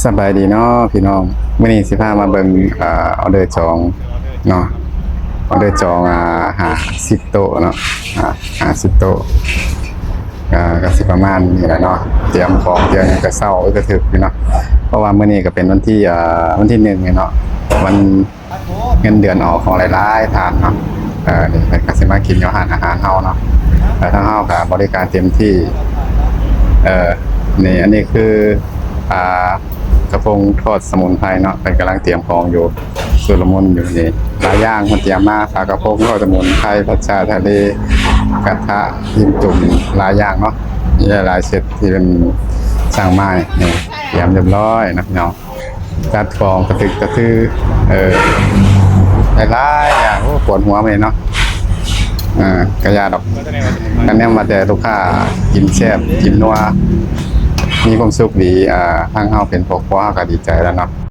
ສະບາຍດີເນາະພີ່ນ້ອງ, ມື້ນີ້ຊິພາມາເບິ່ງ ເອີ ອໍເດີຈອງເນາະ, ອໍເດີຈອງ ອ່າ ຫ້າສິບໂຕະເນາະ, ອ່າ ຫ້າສິບໂຕະ ອ່າ ກໍຊິປະມານນີ້ແຫຼະເນາະ. ຕຽມຂອງຕຽມຫຍັງແຕ່ເຊົ້າ ເອີ ກໍຖືກຢູ່ເນາະ, ເພາະວ່າມື້ນີ້ກໍເປັນວັນທີ ອ່າ ວັນທີໜຶ່ງເນາະ, ວັນ ເງິນເດືອນອອກຂອງຫຼາຍໆທ່ານເນາະ. ເອີ ນີ້ເພິ່ນກໍຊິມາກິນຢູ່ຮ້ານອາຫານເຮົາເນາະ, ເອີ ທາງເຮົາກໍບໍລິການເຕັມທີ່. ເອີ ນີ້ ອັນນີ້ຄື ອ່າ ກະພົງທອດສະໝຸນໄພເນາະ, ເພິ່ນກຳລັງຕຽມຂອງຢູ່ ຊຸນລະມຸນຢູ່. ນີ້ຫຼາຍຢ່າງເພິ່ນຕຽມມາ, ປາກະພົງທອດສະໝຸນໄພ, ຜັດຊາທະເລ, ກະທະ, ກິມຈຸ່ມ, ຫຼາຍຢ່າງເນາະ, ມີຫຼາຍໆເຊັດທີ່ເພິ່ນສັ່ງມາ. ນີ້ຕຽມຮຽບຮ້ອຍເນາະພີ່ນ້ອງ. ຈັດຂອງກະຕຶກກະຄື ເອີ ຫຼາຍໆຢ່າງ. ໂອ້ ປວດຫົວມື້ນີ້ເນາະ. ເອີ ກະຢ່າດອກ, ກະແນມວ່າແຕ່ລູກຄ້າກິນແຊບກິນນົວ ມີຄວາມສຸກດີ. ອ່າ ທາງເຮົາເປັນພໍ່ຄົວ ເຮົາກະດີໃຈແລ້ວເນາະ.